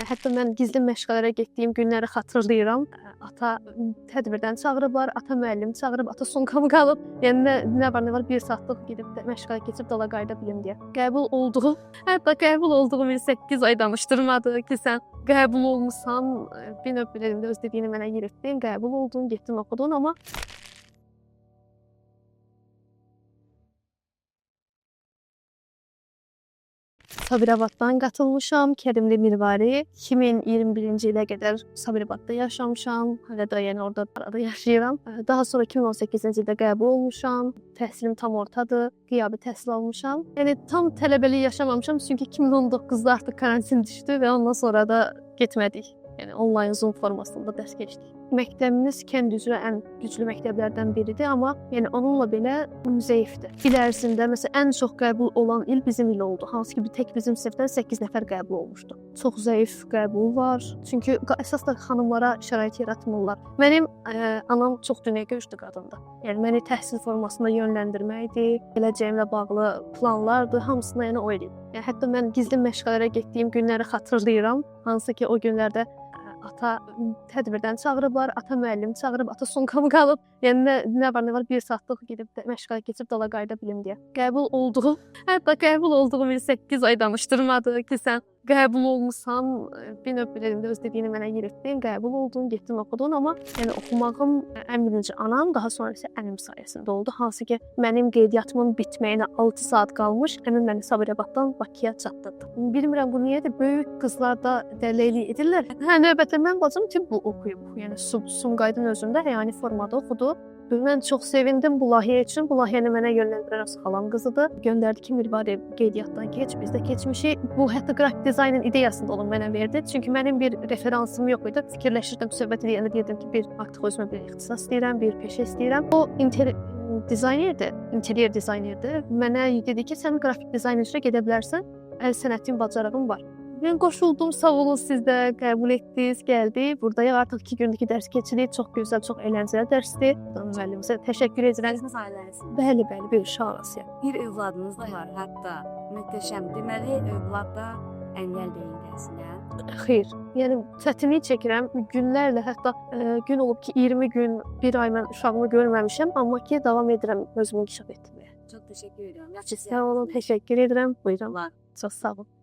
Hətta mən gizli məşğələlərə getdiyim günləri xatırlayıram. Ata tədbirdən çağırıblar, ata müəllim çağırıb, ata sumkamı qalıb. Yəni nə var nə var 1 saatlıq gedib də məşğələ keçib dala qayıda bilim deyə. Qəbul olduğum, hətta qəbul olduğum il 8 ay danışdırmadı ki, sən qəbul olmusan. Bir növ belə deyim də, öz dediyini mənə yeritdin, qəbul oldun, getdin oxudun, amma Sabirabaddan qatılmışam, Kərimli Mirvari. 2021-ci ilə qədər Sabirabadda yaşamışam. Hələ də yəni orada arada yaşayıram. Daha sonra 2018-ci ildə qəbul olmuşam. Təhsilim tam ortadır. Qiyabi təhsil almışam. Yəni tam tələbəlik yaşamamışam, çünki 2019-da artıq karantin düşdü və ondan sonra da getmədik. Yəni onlayn Zoom formasında dərs keçdik. Məktəbimiz kənd üzrə ən güclü məktəblərdən biridir, amma yəni onunla belə zəifdir. İl ərzində məsələn ən çox qəbul olan il bizim il oldu. Hansı ki bir tək bizim sinifdən 8 nəfər qəbul olmuşdu. Çox zəif qəbul var. Çünki əsas da xanımlara şərait yaratmırlar. Mənim anam çox dünyagörüşlü qadındır. Yəni məni təhsil formasında yönləndirməkdir, gələcəyimlə bağlı planlardır, hamısını yəni o eləyib. Yəni hətta mən gizli məşğələlərə getdiyim günləri xatırlayıram. Hansı ki o günlərdə ata tədbirdən çağırıblar, ata müəllim çağırıb, ata sumkamı qalıb. Yəni nə var nə var 1 saatlıq gedib də məşğələ keçib dala qayıda bilim deyə. Qəbul olduğum, hətta qəbul olduğum il 8 ay danışdırmadı ki, sən qəbul olmusan. Bir növ belə deyim də, öz dediyini mənə yeritdin, qəbul oldun, getdin oxudun, amma yəni oxumağım ən birinci anam, daha sonra isə əmim sayəsində oldu. Hansı ki mənim qeydiyyatımın bitməyinə 6 saat qalmış, əmim məni Sabirabaddan Bakıya çatdırdı. Bilmirəm bu niyədir, böyük qızlar da dələylik edirlər. Hə, növbətə mən bacım tibb oxuyub. Yəni Sumqayıtın özündə həyani formada oxudu. Mən çox sevindim bu layihə üçün. Bu layihəni mənə yönləndirən öz xalam qızıdır. Göndərdi ki, Mirvari qeydiyyatdan keç, biz də keçmişik. Bu hətta qrafik dizaynın ideyasını da onun mənə verdi. Çünki mənim bir referansım yox idi. Fikirləşirdim, söhbət eləyəndə deyirdim ki, bir artıq özümə bir ixtisas istəyirəm, bir peşə istəyirəm. O dizaynerdir, interyer dizaynerdir. Mənə dedi ki, sən qrafik dizayn üzrə gedə bilərsən. Əl sənətin bacarığın var. Mən qoşuldum, sağ olun, siz də qəbul etdiniz, gəldi. Buradayıq, artıq 2 gündür ki, dərs keçirik. Çox gözəl, çox əyləncəli dərsdir. Müəllimimizə təşəkkür edirəm. Siz ailəniz. Bəli, bəli, bir uşaq arasıyam. Bir övladınız da var, hətta möhtəşəm. Deməli, övlad da əngəl deyil təhsilə. Xeyr. Yəni çətinlik çəkirəm günlərlə, hətta gün olub ki, 20 gün, bir ay mən uşağımı görməmişəm, amma ki, davam edirəm özümü inkişaf etdirməyə. Çox təşəkkür edirəm. Sağ olun, təşəkkür edirəm. Buyurun. Çox sağ olun.